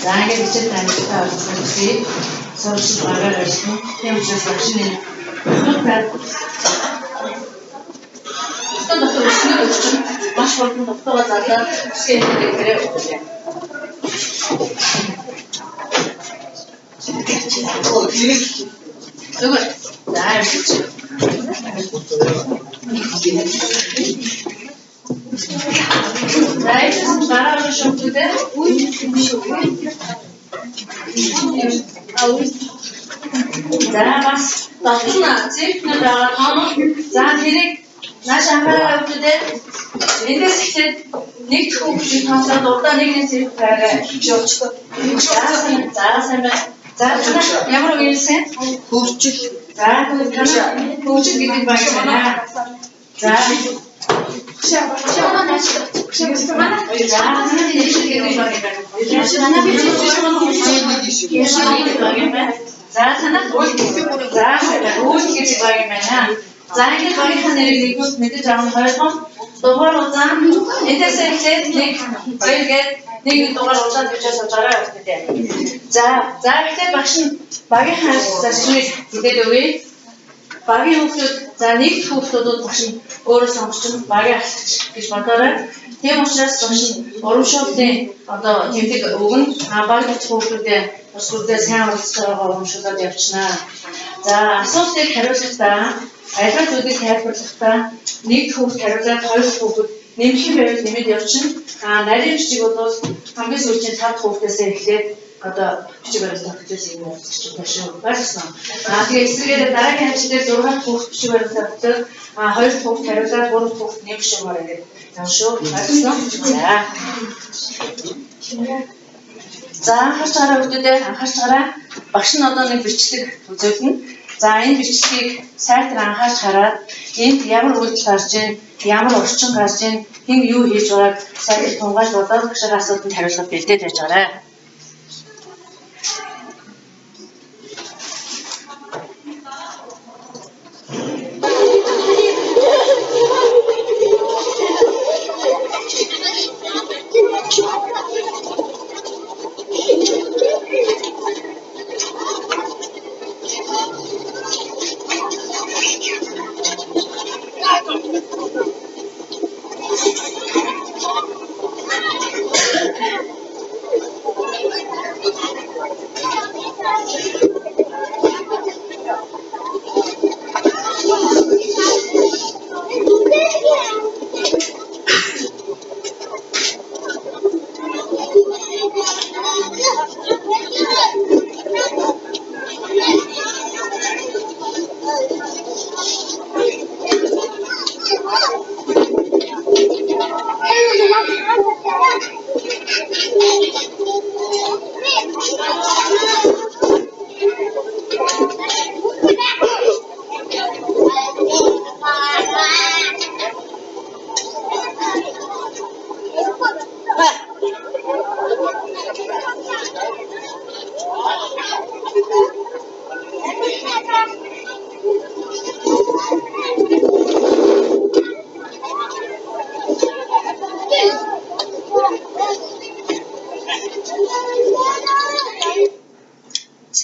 За ингээд хичээл амжилттай оролцсон хүсье. Сурагчид багаар ажиллана. Тийм учраас багш нь дотор дотор дотор өснө өчтөн маш хурдан дотоогоо залаад үсгээ хийдэг тэрэ өгүүлээ. Зүгээр. За явж. За энэ дараагийн шүмтүүдээ за бас дотор нь цифрнүүд байгаа тоонууд за тэрийг нааш анхаарал өгдөө. Эндээс эхлээд нэг хүүхдийн тооцоо дурдаа нэг нэг цифр тавиарай явуулчихгүй. За сайн байна. За танаа ямар үг хэлсэн? Хөгжил. За танаа хөгжил гэдэг баг байна. За за танаа хөгжил гэдэг баг байна. Манай гэдэг баг юм байна. За танаа за үйл гэдэг баг юм байна. За ингээд багийнхаа нэрийг нэгдүгээр мэдэж авах нь хоёрдугаар дугаар удаан эндээс эхлээд 1 2 гээд нэг нэг дугаар удаан тавьж сууж байгаа юм байна. За за эхлээд багш нь багийнхаа зарчмыг хэлээд өгье. Багийн хүүхдүүд за нэг хүүхдүүд багш нь өөрөө сонгоч нь багийн ахлагч гэж бодоорой. Тийм учраас багш нь урамшууллын одоо тэмдэг өгнө. А баг дахь хүүхдүүдээ тусгуудаа сайн оролцож байгаагаа урамшуулад явчихнаа. За асуултыг хариулахдаа альва зүйлийг тайлбарлахдаа нэг хүүхд хариулаад хоёр хүүхэд нэмэх юм байвал нэмээд явчихна. А нарийн бичиг бол хамгийн сүүлийн 5 хүүхдээс эхлээд одоо бичиг баримтаа хөтлөөс юм явуулчих юм шүү. Ойлгосноо. А тэгээ эсрэгээр дараагийн хавч дээр 6 дахь хүүхд бичиг баримтаа хөтлөөд а 2 дахь хүүхд хариулаад 3 дахь хүүхд нэмэх юмар ингээд явна шүү. Ойлгосноо. За. За анхаарч байгаарай хүүхдүүдээ анхаарч байгаарай. Багш нь одоо нэг бичлэг үзүүлнэ. За энэ бичлэгийг сайтар анхаарч хараад энд ямар үйлдэл гарч ийн, ямар орчин гарч ийн, хэн юу хийж байгааг сайтар тунгааж бодоод багшийн асуултанд хариулахад бэлдээд байж байгаарай.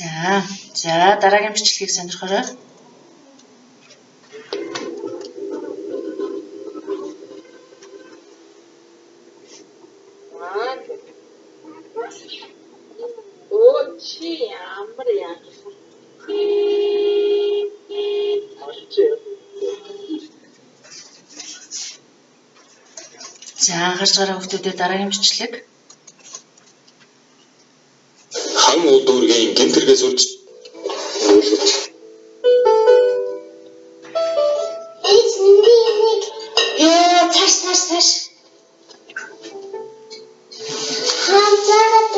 За, за дараагийн бичлэгийг сонирхоорой. Өө чи ямар яасан. За анхаарч байгаа хүүхдүүдээ дараагийн бичлэг. Хан ууд дүүргийн гэмт хэрэгээс үрж Ээж миний нэг Йоо, цааш цааш цааш. хамзаагаад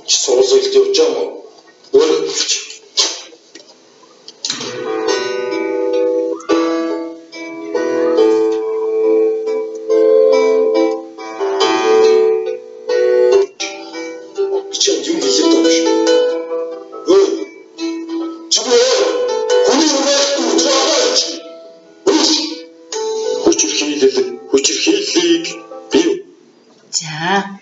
чи сургуульд явж байгаа юм уу? Өөрөө чи чамд юм хэлээд байгаа юм шиг. За.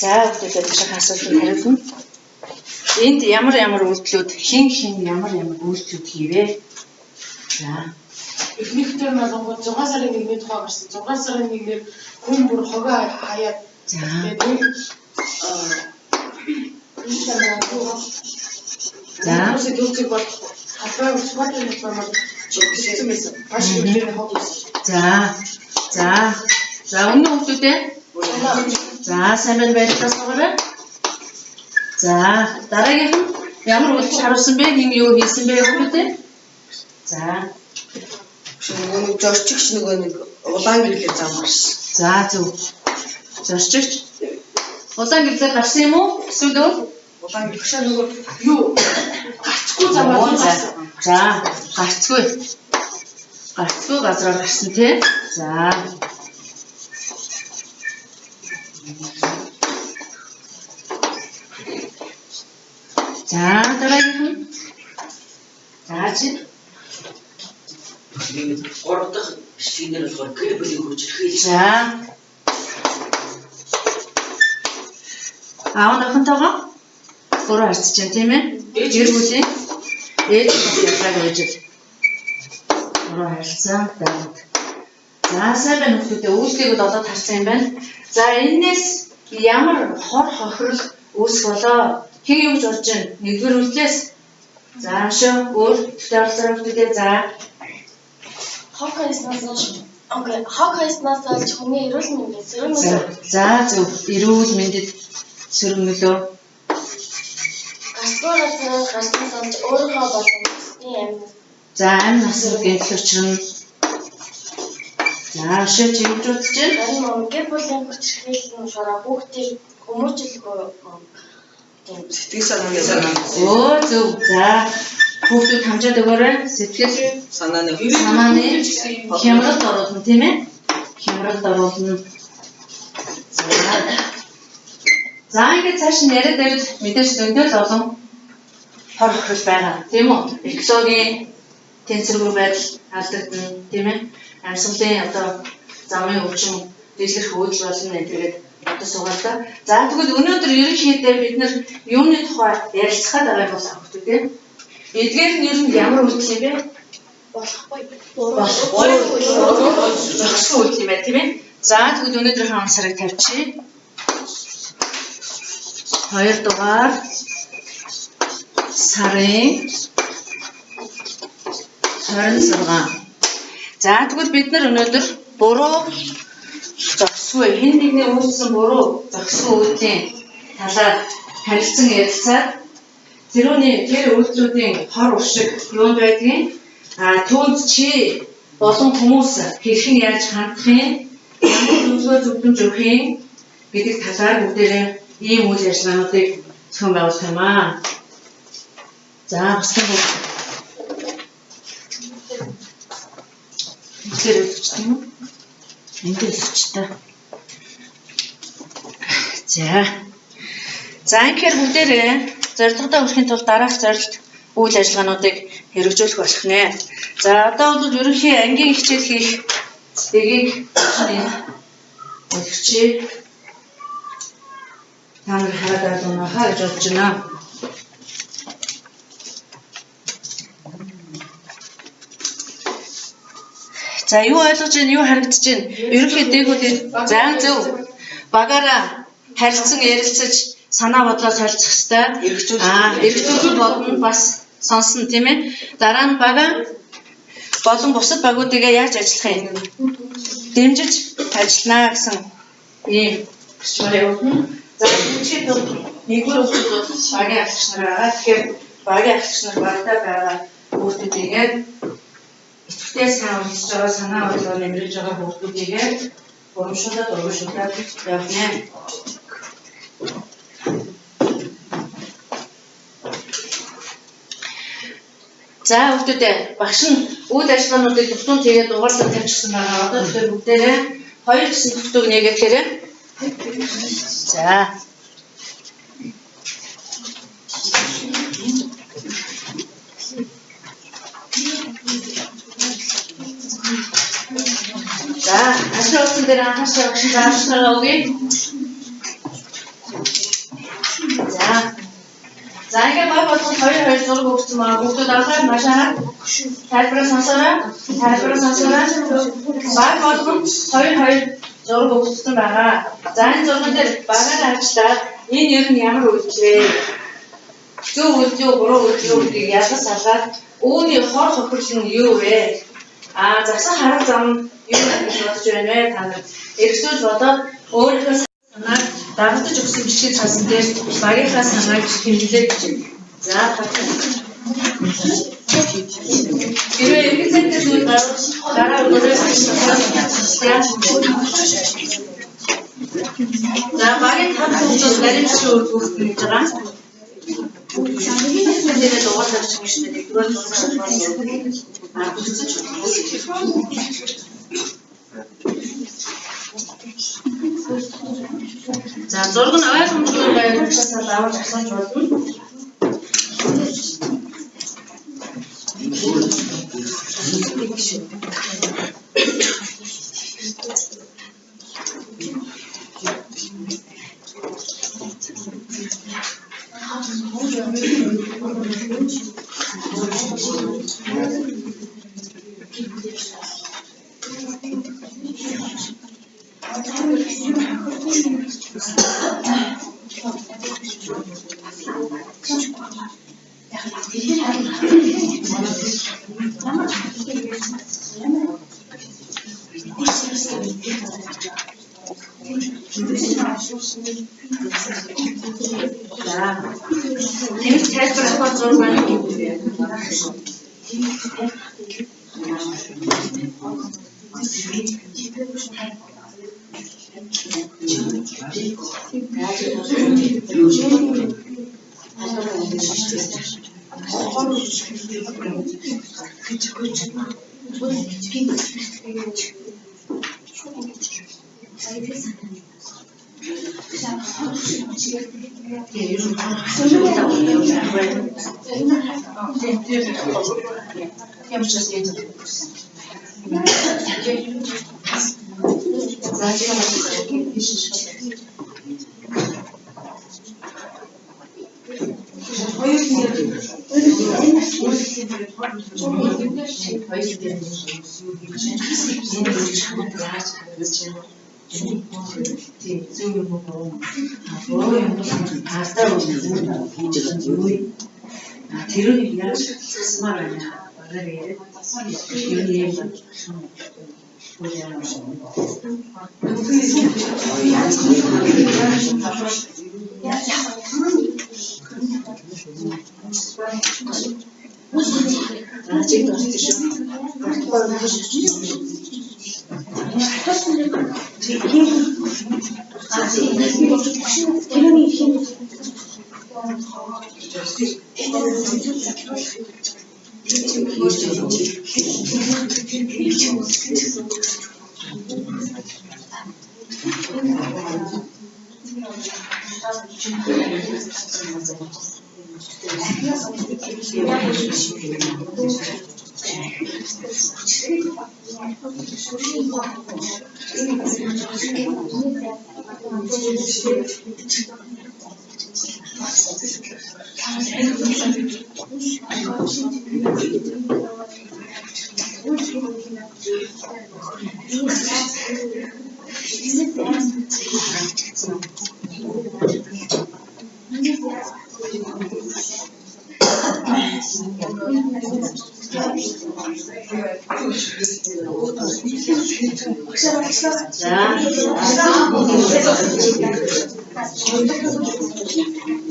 За, хүүхдүүдээ таших асуултанд хариулна. Энд ямар ямар үйлдэлүүд хэн хэн ямар ямар үйлдэлүүд хийвэ? За. Эхнийхтэй нь болонгууд 6 сарын 1-ний тухай гарсан. 6 сарын 1-ээр хүн бүр хогоо хаяад тэгээд нэг За. Хүмүүсийн төвцөг бол талбай Сүхбаатарын талбай маань жигсэн байсан. Маш их хэмжээний хог байсан. За. За. За, өмнө хүүхдүүдээ. За, сайн байна, баярлалаа суугаарай. За, дараагийнх нь ямар үйлдэл харуулсан бэ? Хэн юу хийсэн бэ хүүхдүүдээ? За. Нөгөө нэг зорчигч нөгөө нэг улаан гэрлээ зам гарсан. За, зөв. Зорчигч. Улаан гэрлээр гарсан юм уу? Эсвэл өөр? Улаан гэрэл Багшаа нөгөө юу гарцгүй замаар За. гарсан. За, гарцгүй. Гарцгүй газраар гарсан тий. За. За, дараагийнх нь. За, чи. Тэгээд гурав дахь бичлэгнэр болохоор гэр бүлийн хүчирхийлэл. За. Аав нөхөнтэйгоо буруу харьцаж байна тийм ээ? Гэр бүлийн ээж бас ялгааг байж л буруу харилцаа байгаад. За, сайн байна хүүхдүүдээ, үйлдэлийг бол олоод харсан юм байна. За, энээс ямар хор хохирол үүсэх болоо? Хэн юу гэж бодож байна? Нэгдүгээр үйлдэлээс. За, шөө өөр идэвхтэй оролцоо хүүхдүүдээ. За. Хог хаяснаас хойш окей, хог хаяснаас олж хүний эрүүл мэндийн сөрөг За, нөлөө за зөв. Эрүүл мэндэд сөрөг нөлөө. гарцгүй газраар гарснаас олж өөрийнхөө болон бусдын амьд За, амь нас гэмтэл учирна. За, өшөө чи юу гэж бодож байна? харин мөн гэр бүлийн хүчирхийлэл нь болохоор хүүхдийг хүмүүжүүлэхгүй тийм сэтгэл санааны Өө зөв. За, хүүхдүүд хамжаад өгөөрэй. Сэтгэл санааны санааны хямралд оруулна тийм ээ? Хямралд оруулна. За. За, ингээд цааш нь яриад байвал мэдээж зөндөө л олон хор хохирол байгаа. Тийм үү? Экологийн тэнцвэргүй байдал алдагдана, тийм ээ? Амьсгалын одоо замын өвчин дэлгэрэх үүдэл болно энэ тэгээд одоо суугаад та. За, тэгвэл өнөөдөр ерөнхийдөө бид нар юуны тухай ярилцах гээд байгаа юм бол хүүхдүүд ээ? Эдгээр нь ер нь ямар үйлдэл юм бэ? Болохгүй. Болохгүй. Зохисгүй үйлдэл юм байна, тийм ээ? За, тэгвэл өнөөдрийнхөө он сарыг тавьчих. 2 дугаар сарын 26. За, тэгвэл бид нар өнөөдөр буруу зохисгүй хэн нэгний үйлсэн буруу зохисгүй үйлдлийн талаар харилцан ярилцаад тэрүүний тэр үйлдэлүүдийн хор уршиг юунд байдгийг, а түүнд чи болон хүмүүс хэрхэн яаж хандах юм, ямар зөвлөгөө зөвлөмж өгөх юм гэдэг талаар бүгдээрээ ийм үйл ажиллагаануудыг зохион байгуулах юм аа. За, бусдын бүх Тэгэхээр өгч юм уу? Энд дээр өгч та. За. За, ингэхээр бүгдээрээ зорилгодоо хүрэхин тулд дараах зорилт үйл ажиллагаануудыг хэрэгжүүлэх болох нэ. За, одоо бол ерөнхий ангийн хичээл хийх дэгийг өгчээ. Та нар хараад ойлгоно хаа гэж бодож байна. За, юу ойлгож байна, юу харагдаж байна? Ерөнхий дээгүүдийн за зөв багаараа харилцан ярилцаж санаа бодлоо солилцох ёстой. Эргцүүлэх болно, бас сонсно, тийм ээ. Дараа нь бага болон бусад багуудыгаа яаж ажиллах юм? Дэмжиж ажиллана гэсэн ийм бичмээр явуулна. За, энэ тулд нэгдүгээр хүүхдүүд бол багийн ахлагч нар байгаа. Тэгэхээр багийн ахлагч нар багтаа байгаа хүүхдүүдийгээ идэвхтэй сайн оролцож байгаа, санаа бодлоо нэмрэж байгаа хүүхдүүдийгээ урамшуулаад урамшуулаад явна. За, хүүхдүүдээ, багш нь үйл ажиллагаануудыг дутуу тэгээд дугаарлаад тавьчихсан байгаа. Одоо тэгэхээр бүгдээрээ хоёр гэсэн дутууг нэгээд хэрэг. За. За, ажлын утсан дээр анхаарч багш заавчтайгаа өгье. За. За, ингээд баг болгон 2 2 зураг өгсөн байгаа. Бүгдүүд анхаарал маш анхаар. Тайлбараа сонсоорой. Тайлбараа сонсоорой. Баг болгон 2 2 зураг өгсөн байгаа. За, энэ зурган дээр багаар ажиллаад энэ ер нь ямар үйлдэл вэ? Зөв үйлдэл юу, буруу үйлдэл юу гэдгийг ялгаж салаад үүний хор хохирол нь юу вэ? А засах арга зам нь юу гэж бодож байна вэ та нар? Эргэсүүл бодоод өөрийнхөө санааг дагагдаж өгсөн бичгийн цаасан дээр багийнхаа санааг тэмдэглээд бичнэ. За, хэрвээ эргэцээтэй зүйл гарвал дараа өгөөрэй. За, багийн тав хүүхдүүд нарийн бичгийн үр дүнт гэж байгаа. Тэрээ дугаарлаж юм шиг нэгдүгээр зураг а бүцэж За, зураг нь ойлгомжгүй байвал багшаасаа даваж асууж болно. За. Нэмэлт тайлбар авах зураг байна уу? Тийм, ер нь Тийм, тэр тийм учраас гэж хэлсэн. За, Тийм, зөв юм уу буруу юм. Буруу юм бол алдаа хийж байгаа юу юм. А тэрийг яаж засмаар байна. Багаар яриад ер нь юм байна. За, чиг дуртай шүү. За.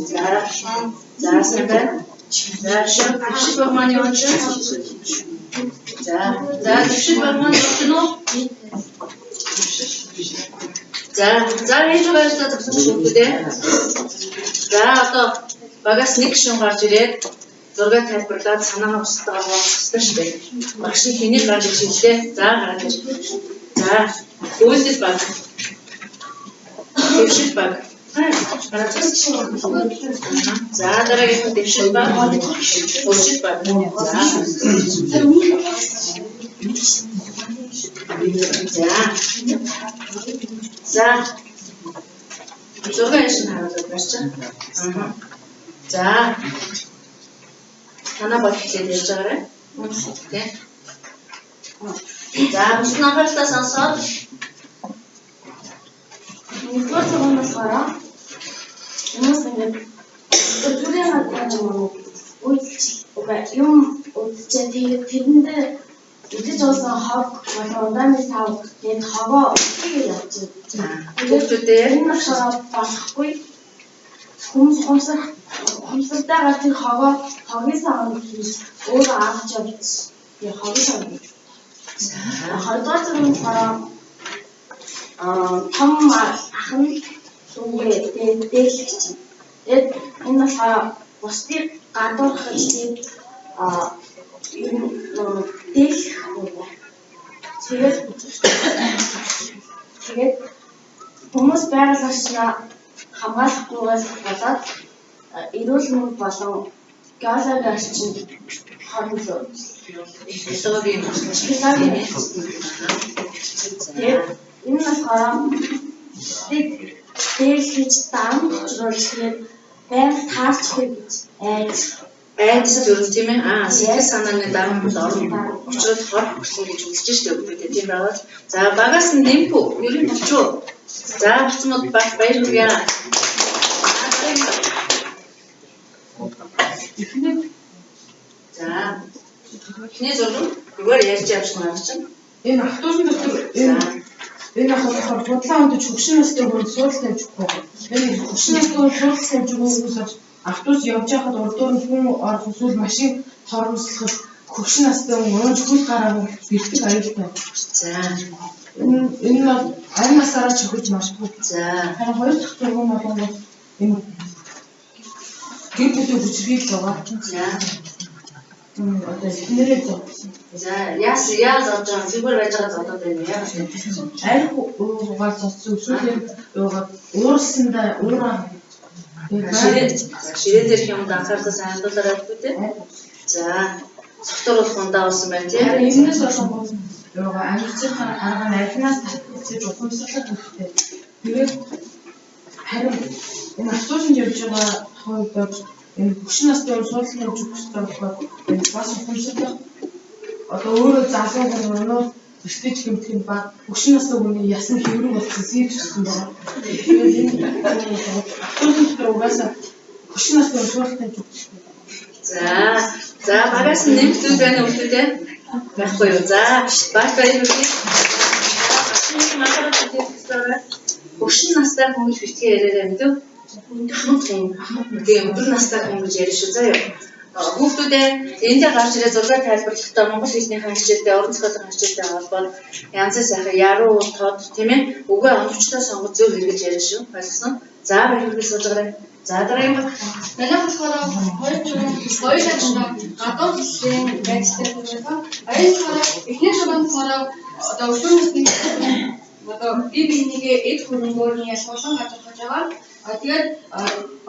За. За, сайн байна. За, дэвшил баг маань явж байна. За, за, дэвшил баг маань явж байна уу? За, за, хийж байгаа ажлаа зогсооч хүүхдүүдээ. За, одоо багаас нэг гишүүн гарч ирээд зураг тайлбарлаад санаагаа бусдаа хуваалцах ёстой шүү дээ. Багш нь хэнийг гарч иж хэллээ. За, гараад ир. За, үйлдэл баг. Дэвшил баг. Гараад ир. За, дараагийнх нь дэвшил баг. Хөршил баг. За. За. За. Зураг яшин харуулдаг барьж. Аа. За. Танаа бол хэлээд ярьж байгаарай. Тэ. За, бус нь анхаарлаа сонсоод Нэгдүгээр зураг нь болохоор хүмүүс ингээд өдрийн яаж юм уу үйлч үгүй юм үдчээ, тэгээд тэрэндээ идэж уусан хог болон удааны сав, тэгээд хогоо үхийгээ явчихна. Хүүхдүүдээ Энэ болохоор болохгүй, хүмүүс ухамсартайгаар тэр хогоо хогийн савнд хийж өөрөө авч явж, тэгээд хогийн савнд. Хоёрдугаар зураг нь болохоор том ах нь дүүгээ тэгээд дээдлэгч. Тэгээд энэ болохоор бусдыг гадуурхаж, тэгээд ер нь нөгөө дээдлэхгүй. Тэгээд хүмүүс байгаль орчноо хамгаалахгүйгээс болоод эрүүл мэнд болон геологийн орчинд хор хөлөө. Экологийн орчин. Экологийн. Тэгээд энэ нь болохоор бусдыг дээдлэж, дарамт учруулж, тэгээд байнга таарчихгүй гэж айж Айдас төрөн, тийм ээ. Аа, сэтгэл санааны дарамт орно. Учрал хор хөрсөн гэж үзэж штэ хүүхдүүдээ, тийм байвал. За, багаас нь нэмпүү, ер нь болчихоо. За, бацмууд бас баяр хүргье. Эхний За. Эхний зураг зүгээр ярьж явж байгаа чинь. Энэ автобусын дотор энэ ах болохоор худлаа өндөж хөгшин настай хүн суудал тавьж өгөхгүй. Энэ хөгшин настай хүн суудал тавьж өгөх хүмүүс бол автобус явж байхад урдуур нь хүн орох эсвэл машин торомслоход хөгшин настай хүн уунж хөл гараагүй бэртэх аюултай. За. Энэ бол амь насаараа чөхөж магадгүй. За. Харин хоёр дахь зураг нь болонгууд энэ гэр бүлийн хүчирхийлэл байгаа. За. Одоо эхнэрээ зодсон. За, яас яа зодж байгаа, зүгээр байж байгаа зодоод байна яа. Арх уугаад зодсон, эсвэл уугаад уурсандаа уураа. Ширээ ширээ дээрх юмд анхаарлаа сайн хандуулаарай гэдэг үү? За, согтууруулах ундаа болсон байна, тийм. Харин энэс болонгууд юугаа амьсгалын арга нь архинаас татгалзаж ухамсарлах хэрэгтэй. Тэгээд харин энэ автобусанд явж байгаа хувьд бол энэ хөгшин настай хүн суудлын явж өгөх ёстой болохоор энэ бас ухамсарлах, одоо өөрөө залуу хүн өнөө бэртэж гэмтэх нь баг, хөгшин настай хүний яс нь хэврэг болсон, сэрчсэн байгаа. Тэгээд энэ автобусын дотор угаасаа хөгшин настай хүн суудлын явж өгөх ёстой. За, за, багаас нь нэмэх зүйл байна уу, хүүхдүүдээ? Байхгүй юу? За, багт баяр хүргэе. Хөгшин настай хүн гэж битгий яриарай, мэдв? Ахмад хүн. Тийм, өндөр настай хүн гэж яриа шүү, заа юу. Хүүхдүүдээ, эндээ гарч ирээ зургаар тайлбарлахдаа монгол хэлнийхээ хичээлдээ, уран зохиолын хичээлтэй холбоод янзын сайхан яруу тод, тийм ээ, үгээ оновчтой сонгож зөв хэрэглэж яриа шүү. Ойлгосон? За, баяр хүргэе, сууж байгаарай. За, дараагийн баг. Манай болохоор хоёр зураг хоёулаа дандаа гадуур хэллийн байдлаар байсан. Хоёр болохоор эхний зураг нь болохоор одоо өсвөр насны одоо бие биенийгээ эд хөрөнгөөр нь ялгуулсан гадуурхаж байгаа. Тэгээд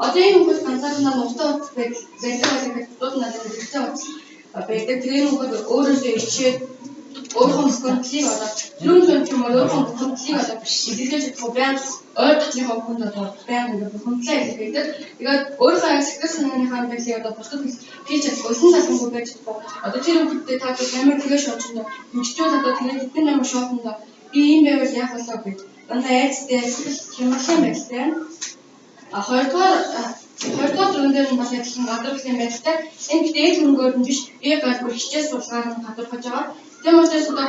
одоо энэ хүмүүс ганцаархнаа нухацтай утас байдаг байдаг, дууд надад хэрэгцээ утас байдаг. Тэгээд энэ хүмүүс өөрөөсөө ичээд өөрийнхөө бухимдлыг одоо зүүн зүүн ч юм уу өөрийнхөө бухимдлыг одоо илэрхийлж чадахгүй, байнга ойр дотныхоо хүнд одоо байнга ингэ бухимдлаа илэрхийлдэг. Тэгээд өөрийнхөө яг сэтгэл санааныхаа байдлыг одоо бусдад хэлж чадахгүй, өсөн залхангүй байж чадахгүй. Одоо тэр хүмүүстэй та тэр амар тэгээ шоочондоо хэмжижүүл одоо тэр тэдний амар шоотондоо би ийм байвал яах болоо гэж дандаа айцтай сэтгэл хямралын байдалтай байна. А хоёрдугаар зурган дээр нь бас адилхан гадуурхлын байдалтай. Энэ гэхдээ эд хөрөнгөөр нь биш, бие гальгүй хичээл судалгаар нь гадуурхаж байгаа. Тийм учраас одоо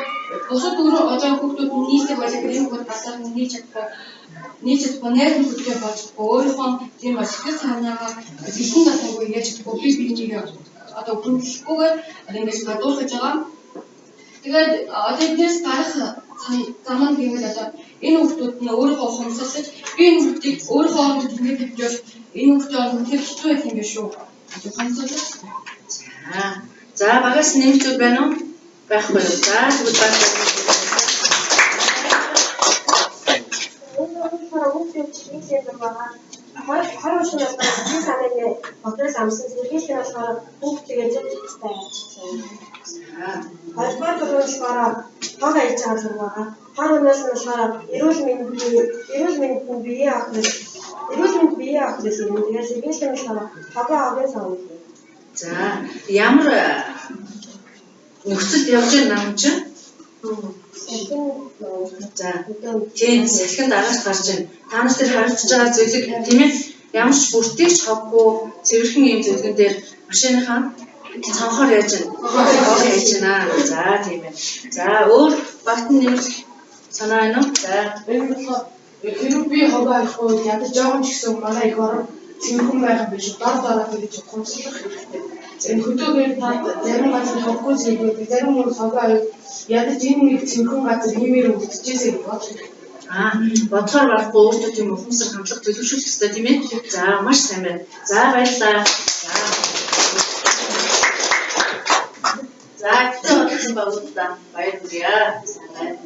бусад дөрөв одоо хүүхдүүд нь нийлдэг байлаа гэх юм бол гадаар нь нийлж чадахгүй, найз нөхөдтэй болж чадахгүй, өөрийнхөө тийм ба сэтгэл санаагаа хэлсэн татангүй яаж чадахгүй, бие биенийг одоо хүндлэхгүйгээр одоо ингэж гадуурхаж байгаа. Тэгээд одоо эднээс гарах зам нь гэвэл одоо энэ хүүхдүүд нь өөрийнхөө ухамсарлаж, би энэ хүүхдийг өөрийнхөө оронд ингэж тавьж, энэ хүүхдийн оронд үнэхээр хэцүү байх юм биш үү гэж ухамсарлах. За. За, багаас нэмэх зүйл байна уу? Байхгүй юу? За, тэгвэл баг. Энэ болохоор хүүхдийн чихний левел байгаа. Хор хор уушиг нь болохоор сэтгэл санааны бодлоос амсан, сэргийлэх нь болохоор хүүхдтэйгээ зөв зөвхөн ажилласан. Хоёрдугаар зураг нь болохоор хог аялж байгаа зураг байгаа. Хор өнөөс нь болохоор эрүүл мэнд нь биеийн охин, эрүүл мэнд биеийн охин гэсэн юм. Тэгээд сэргийлэх нь болохоор хогоо хогийн сон. За, ямар нөхцөлд явж байгаа нам чинь? За, тийм, салхин дараач гарч байна. Та нар тэр харагдаж байгаа зүйлийг, тийм ээ, ямар ч бүртгэгч хоггүй цэвэрхэн ийм зүлгэн дээр машиныхаа цонхоор яаж байна? Хог яаж байна. За, тийм ээ. За, өөр багт нь нэмэх санаа байна уу? За. Энэ болохоор хэрэг би хогоо аяхгүй ядаж жоохон ч гэсэн манай их орон цэвэрхэн байх юм биш, дор дороо тэгж ухамсарлах хэрэгтэй. Энэ хөдөөгөр та зарим газар хоггүй зэрэг, зарим хүмүүс хогоо аяг ядаж энэ нэг цэвэрхэн газар хиймээр үлдчихээсэй гэж бодох хэрэгтэй. Аа, бодохоор барахгүй өөртөө тийм ухамсар, хандлага төлөвшүүлэх хэрэгтэй, тийм ээ. За, маш сайн байна. За, баярлалаа. За. За, гэтээ болсон багуудаа баяр хүргье. Сайн байна.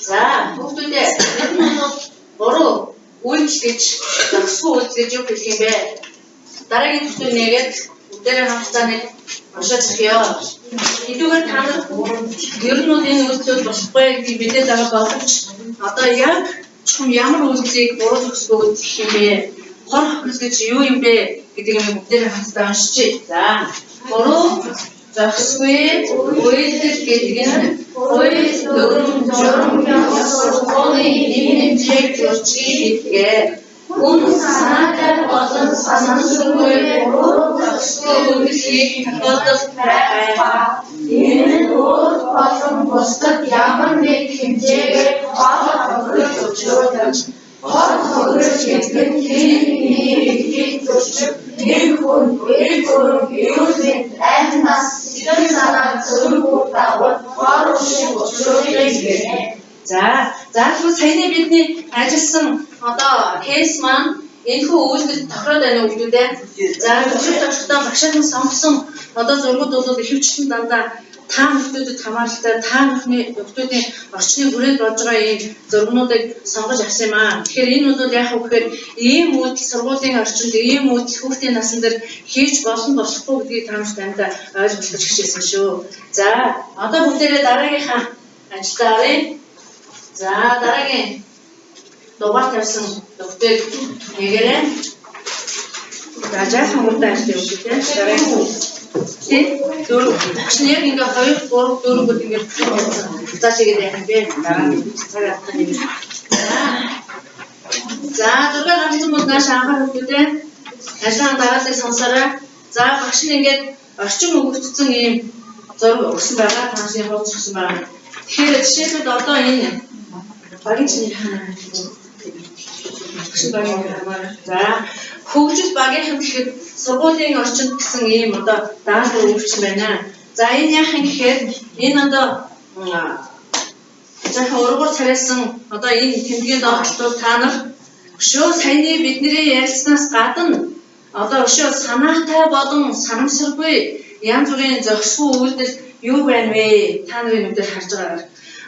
За, хүүхдүүдээ, энэ нь бол буруу үйлдэл гэж, зохисгүй үйлдэл гэж юу хэлэх юм бэ? Дараагийн төсөв нээгээд бүгдээрээ хамтдаа нэг уншаад зохиё. Хэдийгээр та нар ер нь бол энэ үйлдэлүүд болохгүй гэдгийг мэдээд байгаа боловч одоо яг чухам ямар үйлдэлийг буруу, зохисгүй үйлдэл гэх юм бэ? Хор хохирол гэж юу юм бэ гэдэг юм бүгдээрээ хамтдаа уншчихъя. За, буруу зохисгүй үйлдэл гэдэг нь хууль, дүрэм, журам, ёс суртахууны нэм нэмжээг зөрчгийг гэдгээ. Хүн санаатай болон санамсаргүй буруу, зохисгүй үйлдэл хийх тохиолдол байгаа. Энэ нь өөрт болон бусдад ямар нэг хэмжээгээр хор хохирол учруулж, хор хохирол гэдэг нь хэн нэгний эрхийг зөрчих, нэг хүн эрг дүрэм, эрүүл мэнд, амь нас, сэтгэл санаанд сөрөг үр дагавар, хор уушиг учруулдаг гэнэ. За, за, тэгвэл саяны бидний ажилласан одоо case маань энэхүү үйлдэл тохироод байна уу гэдүүдээ. За, төвшөлт очихдоо багшийн сонгосон одоо зургууд бол ихэвчлэн дандаа та нөхдүүдэд хамааралтай, та бүхний нөхдүүдийн орчны хүрээнд болж байгаа ийм зургнуудыг сонгож авсан юм аа. Тэгэхээр энэ бол яах вэ гэхээр ийм үйлдэл сургуулийн орчинд, ийм үйлдэл хүүхдийн насан дээр хийж болно, болохгүй гэдгийг та нарт амьдаа ойлгох гэж хичээсэн шүү. За, одоо бүгдээрээ дараагийнхаа ажилдаа оръё. За, дараагийн дугаар тавьсан нөхдийг нэгээрээ. За, жаахан хурдан ажил явуулъя, тийм. Дараагийн. Тий? Дөрөв. Багш нь яг ингээ 2 3 4 гэдэг ингээ за чигээд яах юм бэ? Дараа нь цаг авах юм. За, зураг гарсан бол нааш анхаар хүмүүдээ ажлын дарааллыг сонсоорой. За, багш нь ингээд орчин өгөгдсөн ийм зураг өгсөн байгаа. Та нарын хуудас өгсөн байгаа. Тэгэхээр жишээлбэл одоо энэ багийн чиний ханаа багш багийн хамаараа. За, хөгжил багийнхан гэхэд сургуулийн орчинд гэсэн ийм одоо даалгавар өгч байна. За, энэ яах юм гэхээр энэ одоо жаахан ургуур царайсан одоо энэ тэмдгийн доотлолтууд та нар өшөө саяны бидний ярилцсанаас гадна одоо өшөө санаатай болон санамсаргүй янз бүрийн зохисгүй үйлдэл юу байна вэ? Та нарын нүдээр харж байгаагаар.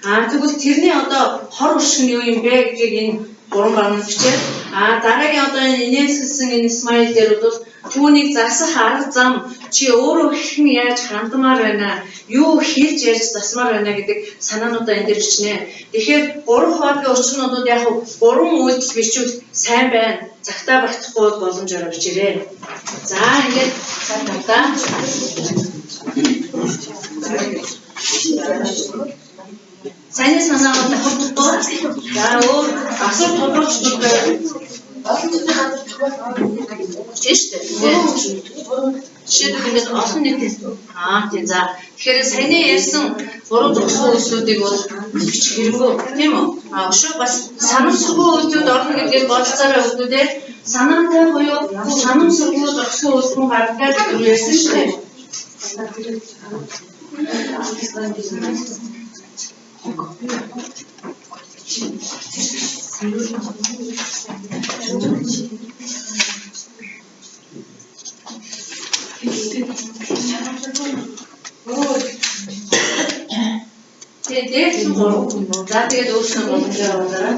Аа, тэгвэл тэрний одоо хор уршиг нь юу юм бэ гэдгийг энэ гурван баг нь бичээд, аа, дараагийн одоо энэ инээмсэглэсэн энэ smile дээр бол түүнийг засах арга зам, чи өөрөө хэрхэн яаж хандмаар байна, юу хэлж ярьж засмаар байна гэдэг санаануудаа энэ дээр бичнэ. Тэгэхээр гурван хуваагийн учирнуудад яг гурван үйлдэл бичвэл сайн байна. Цагтаа багтахгүй бол боломжоор бичээрэй. За, ингээд цаг тавтаа. Саяны санаа бол давхардахгүй. За, өөр асуулт тодруулж байв. Олон нийтийн газар тохиолдсон. Тийм шүү дээ. Жишээлбэл ингээд олон нийт, аа, тийм, за. Тэгэхээр саяны ярьсан буруу, зохисгүй үйлсүүдийг бол бичих хэрэггүй, тийм үү? А өшөө бас санамсаргүй үйлдэлд орно гэдгийг бодолцоорой, хүмүүдээ. Санаатай буюу санамсаргүй, зохисгүй үйлдэл гардаг гэж ярьсан шүү дээ. Тэгээд дээрсэн гурав. За, тэгээд өөрснөө боломжоор аваарай.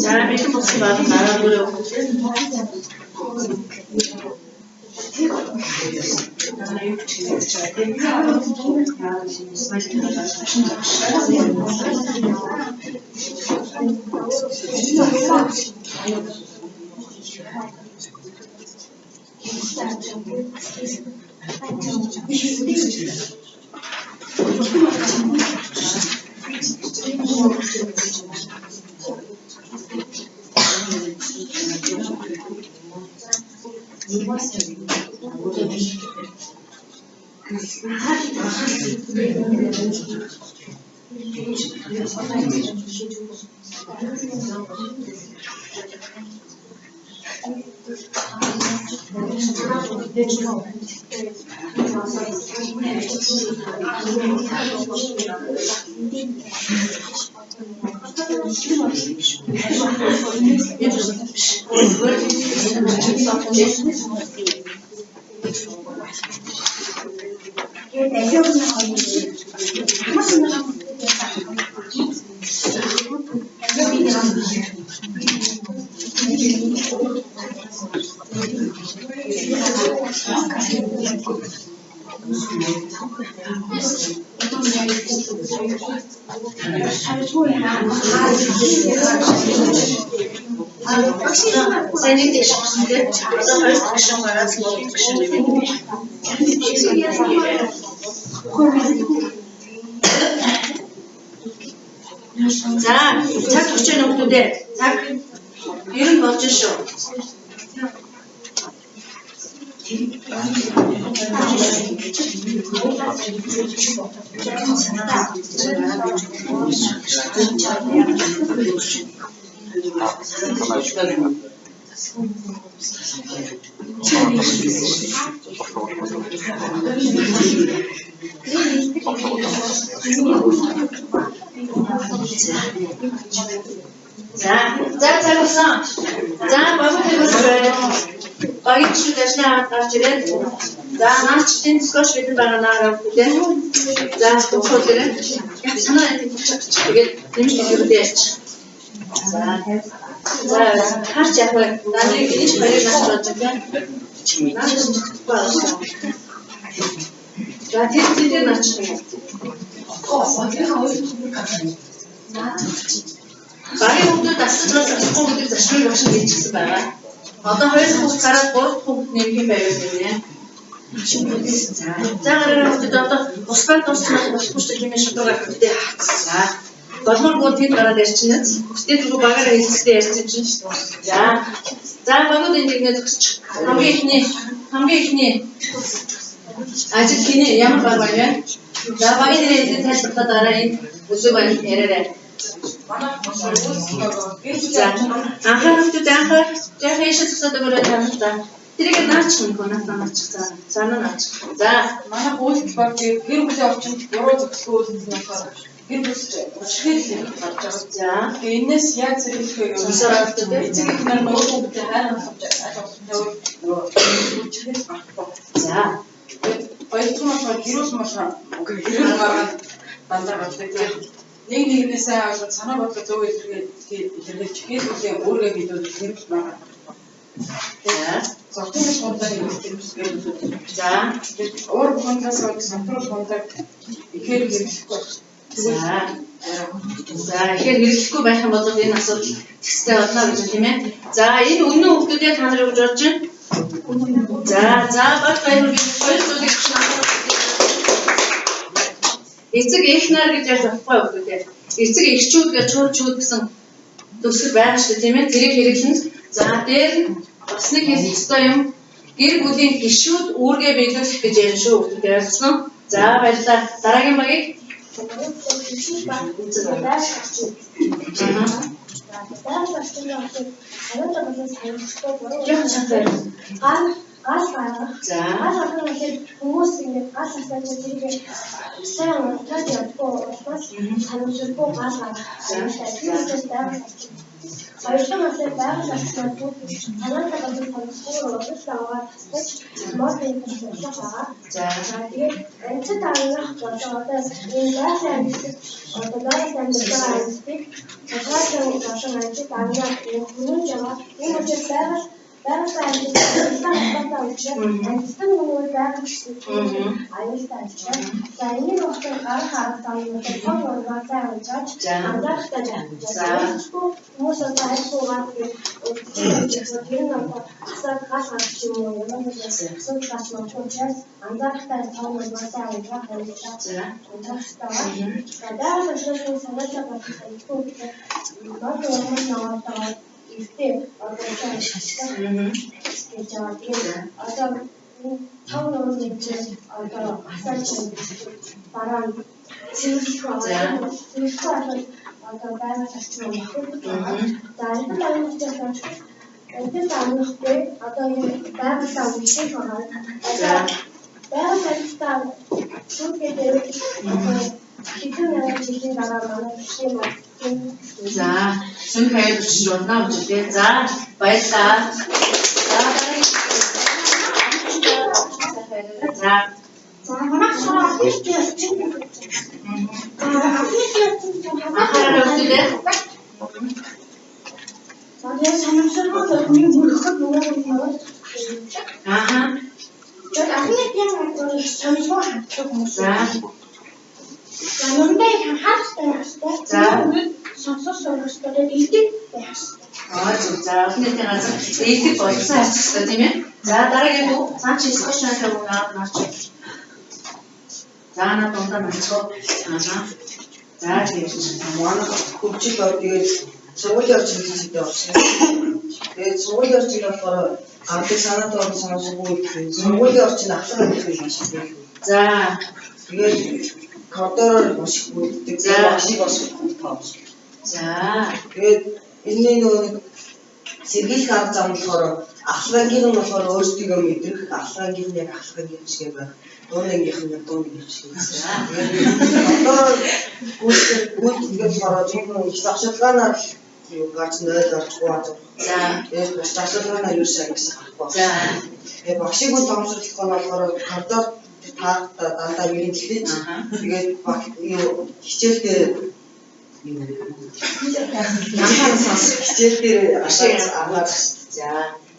За бэлэн болсон баг дараа бүрээ өгөх. Манай юу ч гэж байгаа тийм. Сайн нэг тэгш гарсан тийм. Одоо хоёр дахь гишүүн гараад гурав дахь гишүүн нэмээд. За, цаг төгсөж байна хүмүүс. Цаг ер нь болж шүү. За, за цаг болсон. За, багууд бас байна. Багийн гишүүд ажлаа аваад гарч ирээд. За, наачдын скош бидэн байгаа наараа бүлээ. За, төгсгөл ирээ. Яг санаа энэ болчих. Тэгээд нэмж дэлгэрэнгүй ярьчих. За, за харч яг вэ? Нарыг энэ хоёрыг наач болж байна. Наач чадахгүй байна. За, тэр тэр наачих юм. Багийн хүүхдүүд дасгаж бол болохгүй гэдэг зарчмыг багш нь хэлчихсэн байгаа. Одоо хоёр дахь хүүхд гараад гурав дахь хүүхд нэмэх юм байвал гинэ. За гараараа хүүхдүүд одоо бусдад дууссан болохгүй шүү дээ тийм ээ шударга хүүхдээ. За болмооргүй тэнд гараад ярьчихна. Тэгээд түрүү багаараа хэлцэлтэй ярьсан чинь. За за багууд энд ингэ зогсчих. Хамгийн эхний ажил хиний ямар баг байна вэ? За багийн нэрээ хэлээд тайлбарлаад дараа энэ өсөг байна яриарай. За анхаар хүүхдүүд анхаар жаахан ийшээ зогсоод өгөөрэй та нар. За тэрийг наачих юм хөө наатаа наачих. За цаана наачих. За Манай үйлдэл баг гэр бүлийн орчинд буруу зохицгүй үйлдэл нь болохоор гэр бүл хүчрхийлэл юм гарч байгаа. За Тэгээ энэс яаж зэрэглэх вэ гэвэл Сонсоор хүүхдүүд эцэг их нар нөгөө хүүхдээ хайр хангамж аль болох тавиул нөгөө хүчрхийлэл гарахгүй. За Тэгээд хоёр дахь нь болохоор гэрүүл болохоор гэрүүл маргаан дандаа гардаг. Тэгээд нэг нэгнээ сайн ойлгож санаа бодлоо зөв илэрхийлж гэр бүлийн үүргээ биелүүлэх гэрүүл маргаан. За Зовтон хундаг хэрэглэдэг гэр бүлүүд. За Тэгээд уур бухимдлаас болж самтрал хундаг ихээр хэрэглэхгүй. За За ихээр хэрэглэхгүй байх юм бол энэ асуудал тэгстэй болно гэж тийм ээ. За энэ үнэн хүүхдүүдээ та нар юу гэж бодож байна? За за баг баяр хүргэе. Хоёр зүйлийг эцэг эх нар гэж ярьж болохгүй хүүхдүүдээ. Эцэг эхчүүд гэж чууд гэсэн төгсгөл байгаа шүү дээ тийм ээ. Тэрийг хэрэглэн. За дээр нь бас нэг хэлэх ёстой юм гэр бүлийн гишүүд үүргээ биелүүлэх гэж ярьж шүү хүүхдүүд ойлгосноо. За баярлалаа. Дараагийн багийг Яхан шатар. Гал гал гаргах. За. Гал гаргах гэхээр хүмүүс ингээд гал асааж тэрийг сайн унтаад явдаггүй улмаас харамсалгүй гал гаргах. За. Тийм учраас байгаль орчин Хоёр дахь нь болохоор байгаль орчноо түүхий санаатай болон томсгоор урал даваа тасдаж мод энэ сурах байгаа. За. Тэгээд амьтад амнах болон одоо энэ байгалийн амьтад одоо байгаль амьдарч байгаа амьтдыг тодорхойлон болон амьтад амнах энэ хөрөмж байгаа. Энэ учраас байгаль амьтад холбоотой учраас амьтан нөгөө байгаль гэсэн аюултай учраас за энэ болохоор гарах арга зам нь том урмаар сайн унжааж анзаарахтай байх. Хүмүүс одоо аль буугаад тэгээд тэр нь одоо асаад гал гарч юм уу ямар нэгэн асуудал гарч магадгүй учраас анзаарахтай том урмаар сайн унжаах хэрэгтэй. Анзаарахтай байна. За байгаль орчны санаатай болох амьтан мод урмаар наваатайгаа эртээ одоо сайн шашдаг гэж байгаа. Тэгээд одоо том нуруу гэж одоо асаач дараа нь цэвэрлэх байгаа. Цэвэрлэх бол одоо байгаль орчин бохирдож байгаа. За амьтад амнах гэж амьтад амнахгүй одоо энэ байгаль амнах байгаа. За байгаль амьтдаа шүүхээ одоо хэдэн мянган жилийн дараа манай дэлхийн мод. За, сүнх аяр өчиж унаа үжилээ. За, баярлалаа. За, За. За, манай сургууль орчин орчин. За, орчин Анхаарал өгүүлээ. За, тэгээ санамсаргүй хүний мөрөхөд нөгөө нэг Ааха. Тэр анхны тийм их сонирхол ханддаг хүмүүс. За. За, нүрэндээ их анхааралтай байх хэрэгтэй. За. Сонсож сурах хэрэгтэй. Тэгээд элдв байх хэрэгтэй. Аа зөв. За, олон нийтийн газар элдв болсон харьцах хэрэгтэй тийм ээ. За, дараагийн үг цаан чи скоч найраа үг наад марч. За, наад дундаа марцгоо. Аа. За, тийм. Манай хөгжил бол тэгээд сургуулийн орчин гэж хэлдэг болсон. Тэгээд сургуулийн орчин болохоор гардаг санаатай болон санамсаргүй сургуулийн орчин ахлах ангийнхыг маш их байх. За. Тэгээд коридороор маш их гүйддэг. За. Багшийг бас тоос. За. Тэгээд энэний нөгөө нэг сэргийлэх арга зам болохоор ахлах ангийнх нь болохоор өөрсдийгөө мэдрэх, ахлах ангийнх нь яг ахлах ангийнх шиг байх. Дунд ангийнх нь яг дунд ангийнх шиг. Тэгээд коридороор гүйцэтгэх гүйцэтгэх болохоор зөвхөн их завшилгаанаар юу гарч 0 орж 3 орж. За. Тэгээд бас завшилгаанаар юу шиг ангисан гарахгүй. За. Тэгээд багшийг үл тоомсорлох нь болохоор коридор таарта дандаа мэрэгчлээж тэгээд баг юу хичээл дээр анхаарал сонс хичээл дээр ашиг аваад. За.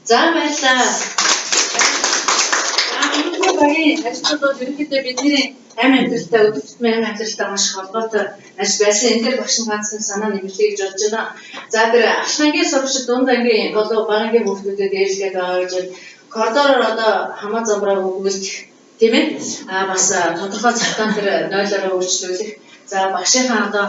За, баярлалаа. За, өнөөдрийн багийн ажилчид бол ерөнхийдөө бидний амь амьдралтай өдөр тутмын амь амьдралтай маш их холбоотой ажил байсан. Энэ дээр багш нь ганцхан санаа нэмэлээ гэж бодож байна. За, тэр ахлах ангийн сурагчид дунд ангийн болов бага ангийн хүүхдүүдэд дээрлгээд байгаа гэж коридороор одоо хамаа замбраа өгүүлэх тийм ээ. А бас тодорхой цагтаа тэр нойлороо өөрчлүүлэх. За, багшийнхаа одоо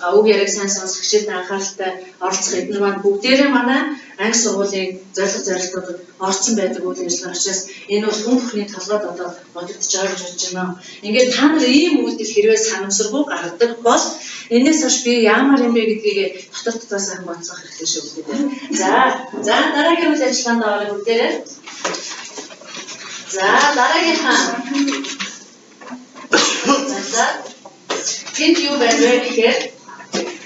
үг яриаг сайн сонсох, хичээлд анхааралтай оролцох эдгээр маань бүгдээрээ манай анги сургуулийн зорилго зорилтуудад орцсон байдаг үйл ажиллагаа учраас энэ бол хүн бүхний толгойд одоо бодогдож байгаа гэж бодож байна. Ингээд та нар ийм үйлдэл хэрвээ санамсаргүй гаргадаг бол энээс хойш би ямар юм бэ гэдгийг дотор дотор сайхан бодсох хэрэгтэй шүү дээ. За, за дараагийн үйл ажиллагаанд орох бүгдээрээ. За, дараагийнхаа. За, тэнд юу байна вэ гэхээр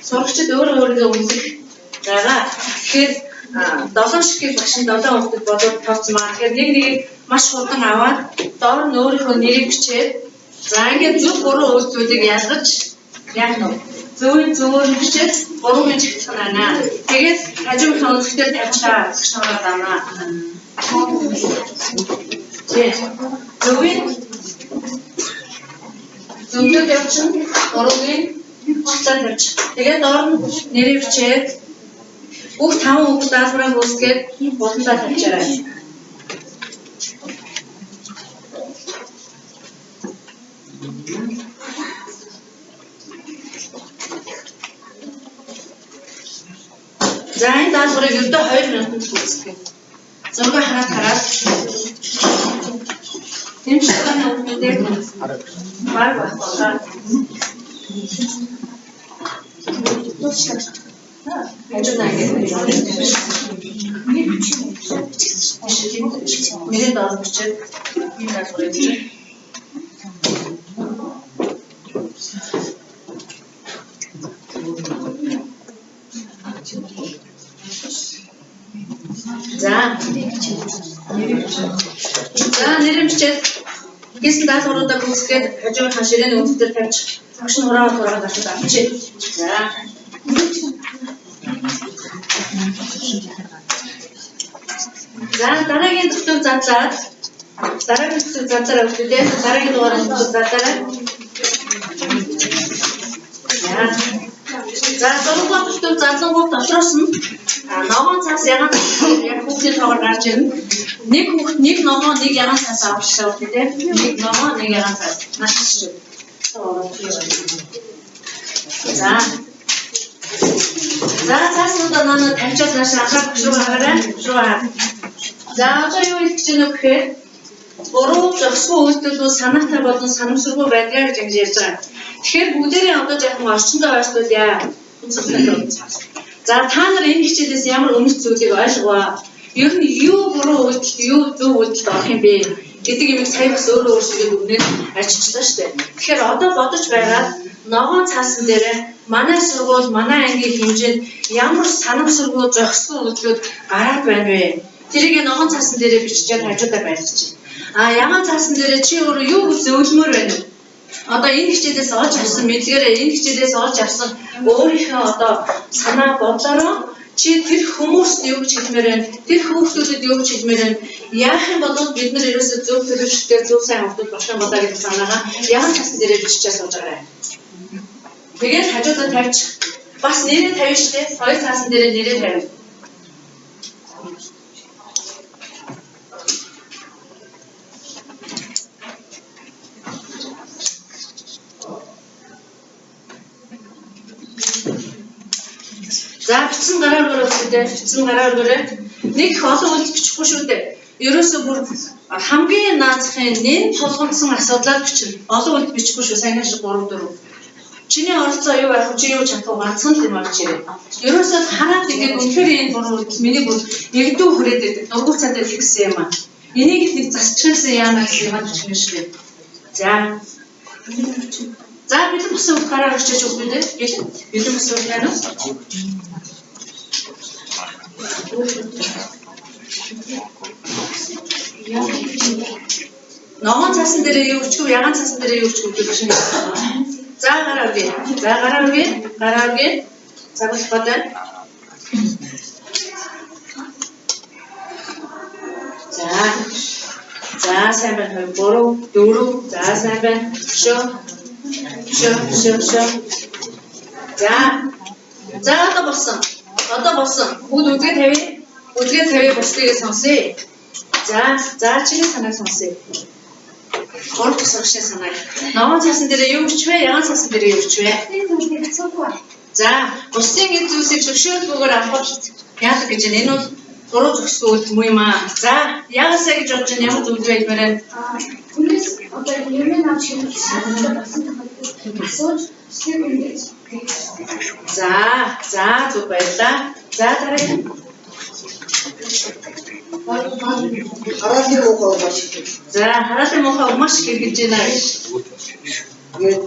сурагчид өөрөө өөрийгөө үнэлэх байгаа. Тэгэхээр 7 ширхэг багш нь 7 хүүхдэд бодоод тооцсон маа. Тэгэхээр нэг нэгийг маш хурдан аваад доор нь өөрийнхөө нэрийг бичээд за ингээд зөв гурван үйлдэлийг ялгаж яах нь вэ? Зөвийн зөвөөр нь бичээд гурван чигтлэх нь байна. Тэгээд хажуугийн өнцгтэр тавьчихаа багш нараа давнаа. Зөвийн зөндөө явчихна. Гурвын чигтлаа тавьчих. Тэгээд доор нь нэрээ бичээд бүх 5 үг даалгавраа гүйцэтгээд гурвандаа тавьчаарай. За энэ даалгаврыг ердөө 2 минутанд гүйцэтгэв. Зураг хараад хараад тэмцэлтийн үгнүүдээр баг байхгүй байна. Хажуу нь ингээд нэрээ доор бичээд энэ даалгаврыг бичээ. За. За, нэрээ бичээд хийсэн даалгавруудаа гүйцэтгээд хажуугийнхаа ширээний өндөг дээр тавьчих. Багш нь хураагаар хураагаар авчиж авчи. За. За, дараагийн төтөв задлаад дараагийн төтөв задлаарай хүүхдүүдээ. Дараагийн дугаарыг төтөв задлаарай. За. За, 6 дугаар төтөв задлангууд дотроос нь ногоон цаас ягаан цаас яг хүүхдийн тоогоор гарч ирнэ. Нэг хүүхд нэг ногоон нэг ягаан цаас авчихлаа хүүхдүүдээ. Нэг ногоон нэг ягаан цаас. Наач шүү. За. За, цааснуудаа наа тавьчаад нааш анхаарах руу хараарай. Руу хаа. За, одоо юу хэлэх гэж байна вэ гэхээр буруу зохисгүй үйлдэлүүд санаатай болон санамсаргүй байдгаа гэж ингэж ярьж байгаа. Тэгэхээр бүгдээрээ одоо жаахан орчиндөө ойртуулъя. За, та нар энэ хичээлээс ямар өмнөх зүйлийг ойлгов? Ер нь юу буруу үйлдэлт, юу зөв үйлдэлт орох юм бэ гэдэг юмыг сая бас өөрөө өөрсдөө дүгнээд ажиллажлаа шүү дээ. Тэгэхээр одоо бодож байгаад ногоон цаасан дээр манай сургууль, манай ангийн хэмжээнд ямар санамсаргүй зохисгүй үйлдэлүүд гараад байна вэ? Тэрийг ногоон цаасан дээрээ биччихээд хажуудаа байлгачих. А ягаан цаасан дээрээ чи өөрөө юу гэж зөвлөмөр байна вэ? Одоо энэ хичээлээс олж авсан мэдлэгээрээ, энэ хичээлээс олж авсан өөрийнхөө одоо санаа бодлороо чи тэр хүмүүст юу гэж хэлмээр байна? Тэр хүүхдүүдэд юу гэж хэлмээр байна? Яах юм бол бид нар ерөөсөө зөв төлөвшөлтөөр зөв сайн хүүхдүүд болох юм болоо гэдэг санаагаа ягаан цаасан дээрээ биччихээ сууж байгаарай. Тэгээд хажуудаа тавьчих. Бас нэрээ тавина шүү дээ. Хоёр цаасан дээрээ нэрээ тавина. За, бичсэн гараа өргөрөө үстэй, бичсэн гараа өргөрөө. Нэг их олон үйлдэл бичихгүй шүү дээ. Ерөөсөө бүр хамгийн наазахын нэн тулгамдсан асуудлаар бичнэ. Олон үйлдэл бичихгүй шүү. Сайн шиг 3 4. Чиний оролцоо юу байх вэ? Чи юу чадах вэ? Ганцхан л юм авч ирээ. Ерөөсөө хараад игээд үнэхээр энэ буруу үйлдэл миний бүр эрдүү хүрээд байдаг. Дургуул цадад гэсэн юм аа. Энийг л нэг засчихсан яана гэсэн юм бичих юм шүү дээ. За. За, бэлэн болсон үг гараа өгчөөч хүүхдүүдээ. Бэлэн. Бэлэн болсон үг байна уу? Ногоон цаасан дээрээ юу өчгөв, ягаан цаасан дээрээ юу өчгөв гэж шинэ. За, гараа өргөе. За, гараа өргөе. Гараа өргөе. Цаг болох байна. За. За, сайн байна. 2 3 4. За, сайн байна. Шөө. Шөө, шөө, шөө. За. За, одоо болсон. Одоо болсон. Бүгд үдгээ тавья. Үдгээ тавья, бусдыг сонсъё. За, за чиний санааг сонсъё. Гурав дахь сурагчийн санааг. Ногоон цаасан дээр юу өчвэ? Ягаан цаасан дээр юу өчвэ? За, бусдын эд зүйлсийг зөвшөөрөлгүйгээр авах яадаг гэж байна. Энэ бол буруу зохисгүй үйлдэл муу юм аа. За, яагаасаа гэж бодож байна? Ямар зөвлөгөө хэлмээр байна? Хүнээс одоо юм авч хэрэглэх болсон тохиолдолд асууж төслийг хүндэж. За, за зөв баярлаа. За, дараагийн Хараалын муухай маш их. За, хараалын муухай маш их хэрэгжилж байна гэж. Тэгээд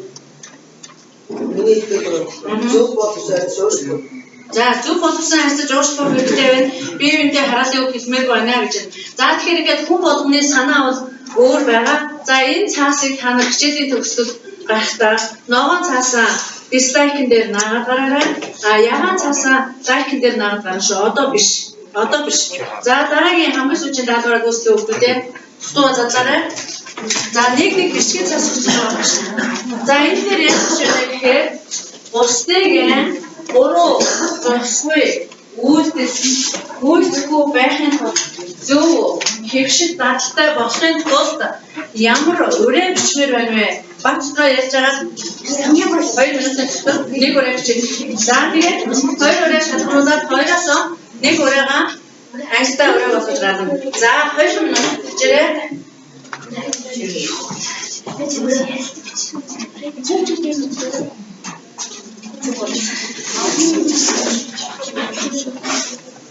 миний хэлдэг зөв боловсон харьцаж өөрчлөх. За, зөв боловсон харьцаж уучлах хэрэгтэй байна. Бие биентэй хараалын үг хэлмээргүй байна гэж байна. За, тэгэхээр ингээд хүн болгоны санаа бол өөр байгаа. За, энэ цаасыг та нар хичээлийн төгсгөл гарахдаа ногоон цаасаа дислайкн дээр наагаад гараарай. А ягаан цаасаа лайкн дээр наагаад гарна шүү. Одоо биш. Одоо биш. За, дараагийн хамгийн сүүлийн даалгаврыг гүйцэтгэх хүүхдүүдээ дутуу задлаарай. За, нэг нэг бичгийн цаас өгч байгаа байна. За, энэ дээр яаж гэж байна гэхээр бусдыг буруу зохисгүй үйлдэл үйлдэхгүй байхын тулд зөв хэвшил дадалтай болохын тулд ямар ураа бичмээр байна вэ? Бацгаа ярьж байгаа 2 минутын дотор нэг ураа бичээ. За, тэгээд 2 ураа шалгаруулад хоёроос нэг ураагаа ангидаа ураа болгож гаргана. За, 2 минут бичээрэй.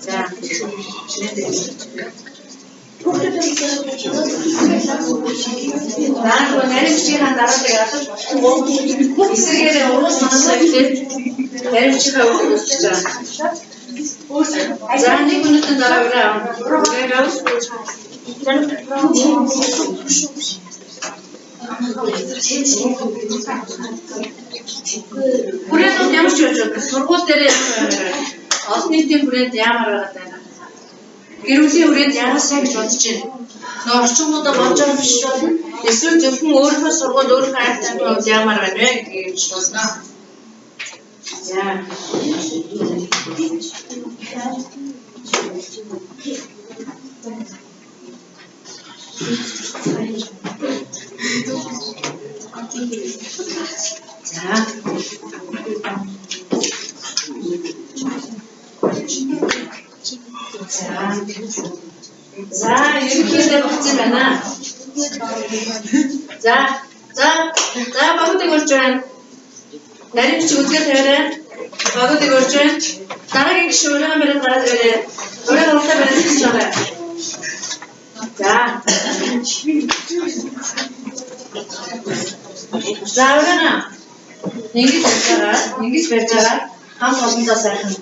За. За, нөгөө нарийн бичгийн дараа тэгээд ядаж болохгүй. Эсрэгээрээ уруу санаасаа эхлээд нарийн бичгийн үгийг үүсгэж байгаа. За, нэг минутын дараа үрээ авна. Үрээ авах. Хүрээнд бол ямар ч байж байна. Сургууль дээр ямар байна? Олон нийтийн хүрээнд ямар байгаа даа? Гэр бүлийн хүрээнд яагаасаа гэж бодож байна. Нөө орчингуудаа бодож байгаа биш болно. Эсвэл зөвхөн өөрийнхөө сургууль, өөрийнхөө айр тамхи бол ямар байна вэ гэдгийг хэлж болно. За. За. За. За, ерөнхийдөө багцсан байна. За, за, за багуудыг урьж байна. Нарийн бичиг үзгээр тавиарай. Багуудыг урьж байна. Дараагийн гишүүн өөрийнхөө бариад гараад ирээрэй. Өөрийнхөө уртаа бариад зогсож байгаа. За. За, өөрийнхөө ингэж барьж байгаа, ингэж барьж байгаа. Хамт олондоо сайхан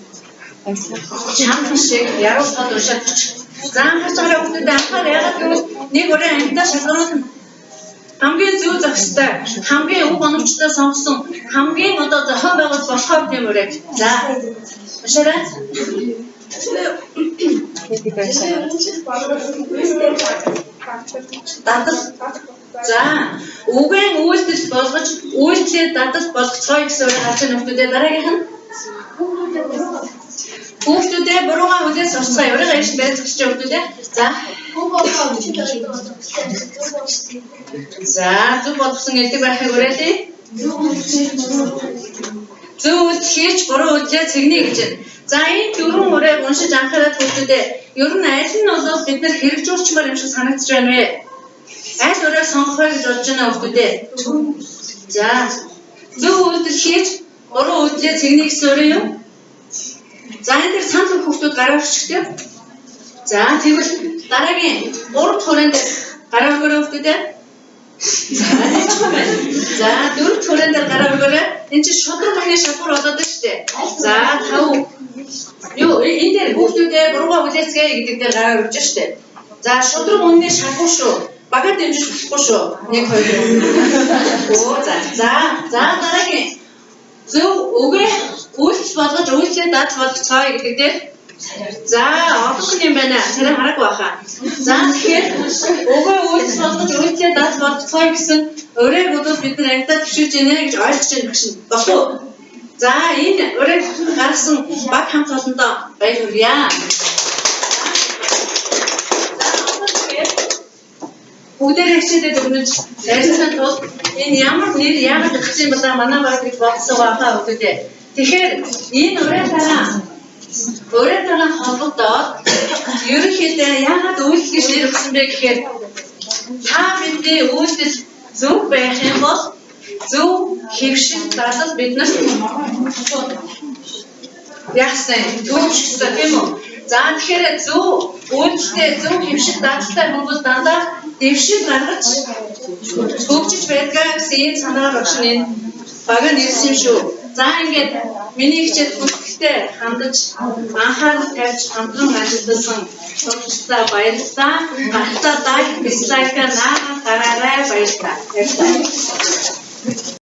чам шиг яруу тод уншаад бичих. За, анхаарч байгаа хүмүүстээ анхаар, яагаад гэвэл нэг өрөө амьдаа шалгаруулна. Хамгийн зөв зохистой, хамгийн өв оновчтой сонгосон, хамгийн одоо зохион байгуулалт болохоор тийм өрөө. За. Уншаарай. Дадал. За, үгийн үйлдэл болгож үйлдэлээ дадал болгоцгоё гэсэн үг гарч ирэх хүмүүстээ дараагийнх нь хүүхдүүдээ буруугаа хүлээж сурцгаая. Өөрийгөө ирж барьж зогсож байгаа хүүхдүүдээ. За. За, зөв болгосон элдэг байхыг уриалъя. Зөв үйлдэл хийж буруу үйлдэлээ цэгнэ гэж байна. За, энэ дөрвөн уриаг уншиж анхаарал хүүхдүүдээ ер нь аль нь бол бид нар хэрэгжүүлчмээр юм шиг санагдаж байна вэ? Аль уриаг сонгох вэ гэж бодож байна хүүхдүүдээ? За, зөв үйлдэл хийж буруу үйлдэлээ цэгнэ гэсэн уриа юу? За, энэ дээр санал өгөх хүүхдүүд гараа өргөчтэй. За, тэгвэл дараагийн 3 дахь хураан дээр гараа өргөөрэй хүүхдүүдээ. За, тийчгүй байна. За, 4 дахь хураан дээр гараа өргөөрэй. Энэ чинь шудраг махны шалгуур болоод байна шүү дээ. За, 5. Юу, энэ дээр хүүхдүүдээ буруугаа хүлээцгээе гэдэг дээр гараа өргөж шүү дээ. За, шудраг үнний шалгуур шүү. Багаар дэмжиж болохгүй шүү. 1 2 3. Оо, за. За, за дараагийн зөв үгээ үйлдэл болгож үйлдэлээ дадал болгоцгоё гэдэг дээр. За, олон юм байна. Царай хараагүй баха. За, тэгэхээр үгээ үйлдэл болгож үйлдэлээ дадал болгоцгоё гэсэн уриаг бодвол бид нар ангидаа төвшүүлж байна гэж ойлгож байна багш нь. Болох уу? За, энэ уриаг гаргасан баг хамт олондоо баяр хүргье. За, одоо тэгэхээр бүгдээрээ хичээлээ дүгнэж барьсны тулд энэ ямар нэр яагаад өгсөн юм болоо манай баг гэж бодсон байхаа хүүхдүүдээ. Тэгэхээр энэ уриатайгаа холбогдоод ерөнхийдөө яагаад үйлдэл гэж нэр өгсөн бэ гэхээр та бидний үйлдэл зөв байх юм бол зөв хэвшил дадал биднэрт яасан төвчсөн тийм үү? За, тэгэхээр зөв үйлдэлтэй зөв хэвшил дадалтай хүмүүс дандаа дэвшил гаргаж хөгжиж байдгаа гэсэн ийм санаагаар багш нь энэ баг нь ирсэн юм шүү. За, ингээд миний хичээл хүндэлтэй хандаж анхаарал тавьж хамтран ажилласан сургалтаа баярлалаа. Гартаа лайк, дизлайк наахан дараарай, баярлалаа. Баярлалаа.